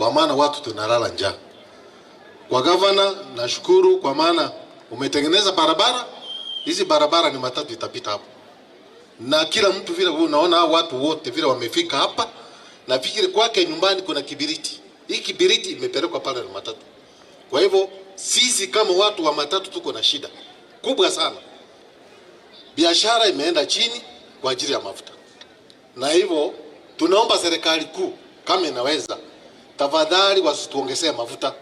kwa maana watu tunalala njaa. Kwa gavana nashukuru kwa maana umetengeneza barabara. Hizi barabara ni matatu itapita hapo, na kila mtu vile unaona watu wote vile wamefika hapa, nafikiri kwake nyumbani kuna kibiriti. Hii kibiriti imepelekwa pale na matatu. Kwa hivyo sisi kama watu wa matatu tuko na shida kubwa sana. Biashara imeenda chini kwa ajili ya mafuta, na hivyo tunaomba serikali kuu kama inaweza, tafadhali wasituongezee mafuta.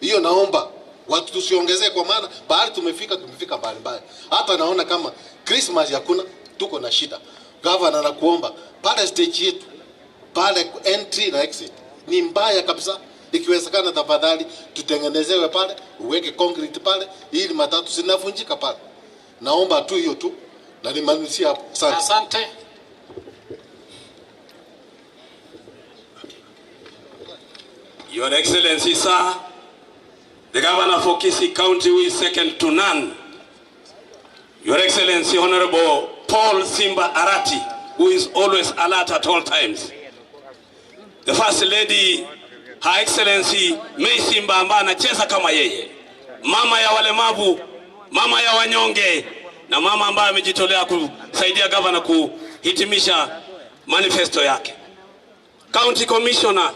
Hiyo naomba watu tusiongezee, kwa maana bahali tumefika mbali mbali. Hata naona kama Christmas hakuna, tuko na shida. Governor, nakuomba pale stage yetu pale entry na exit ni mbaya kabisa. Ikiwezekana tafadhali tutengenezewe pale, uweke concrete pale ili matatu zinavunjika pale. Naomba tu hiyo tu na nimalizia hapo. Asante. Asante. Your Excellency, sir, the Governor for Kisii County, who is second to none. Your Excellency, Honorable Paul Simba Arati, who is always alert at all times. The First Lady, Her Excellency May Simba, ambaye anacheza kama yeye, mama ya walemavu, mama ya wanyonge, na mama ambaye amejitolea kusaidia governor kuhitimisha manifesto yake. County Commissioner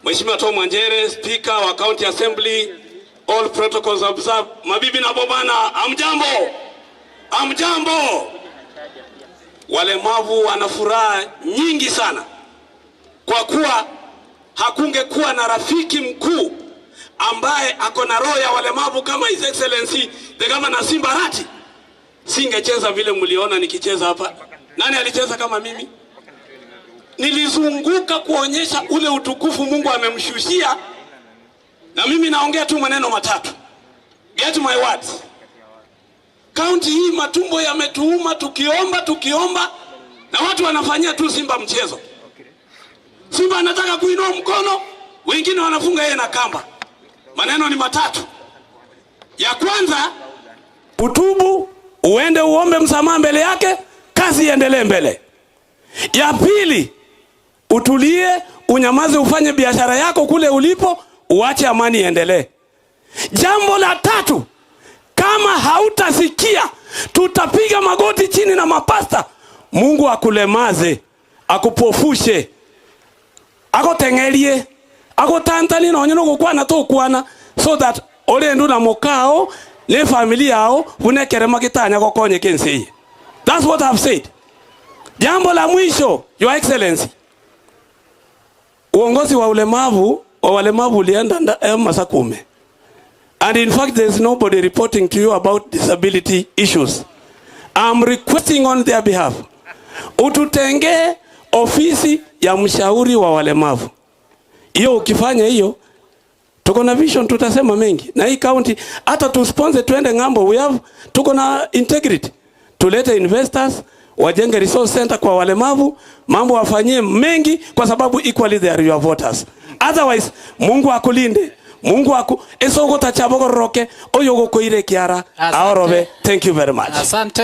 Mheshimiwa Tom Wanjere, Speaker wa County Assembly, all protocols observed. Mabibi na bobana, amjambo, amjambo. Walemavu wana furaha nyingi sana kwa kuwa hakungekuwa na rafiki mkuu ambaye ako na roho ya walemavu kama His Excellency the Governor Simba Arati. Singecheza vile mliona nikicheza hapa. Nani alicheza kama mimi? Nilizunguka kuonyesha ule utukufu Mungu amemshushia, na mimi naongea tu maneno matatu. Get my words. County hii matumbo yametuuma, tukiomba tukiomba, na watu wanafanyia tu Simba mchezo. Simba anataka kuinua mkono, wengine wanafunga yeye na kamba. Maneno ni matatu. Ya kwanza, utubu, uende uombe msamaha mbele yake, kazi iendelee mbele. Ya pili, utulie, unyamaze, ufanye biashara yako kule ulipo, uache amani iendelee. Jambo la tatu, kama hautasikia, tutapiga magoti chini na mapasta. Mungu akulemaze, akupofushe, akotengelie, akotantani na onye nokukwana tokwana, so that olendu na mokao ne familia yao bunekere makitanya kokonye kensi. That's what I've said. Jambo la mwisho, Your Excellency, uongozi wa ulemavu wa walemavu ulienda Masakume. And in fact, there's nobody reporting to you about disability issues. I'm requesting on their behalf, ututenge ofisi ya mshauri wa walemavu. Hiyo ukifanya hiyo, tuko na vision, tutasema mengi. Na hii county, hata tu sponsor tuende ng'ambo, we have, tuko na integrity. Tulete investors, wajenge resource center kwa walemavu, mambo wafanyie mengi, kwa sababu equally they are your voters. Otherwise, Mungu akulinde. Mungu aku esoko tachabogoroke oyogo koire kiara aorobe. Thank you very much. Asante.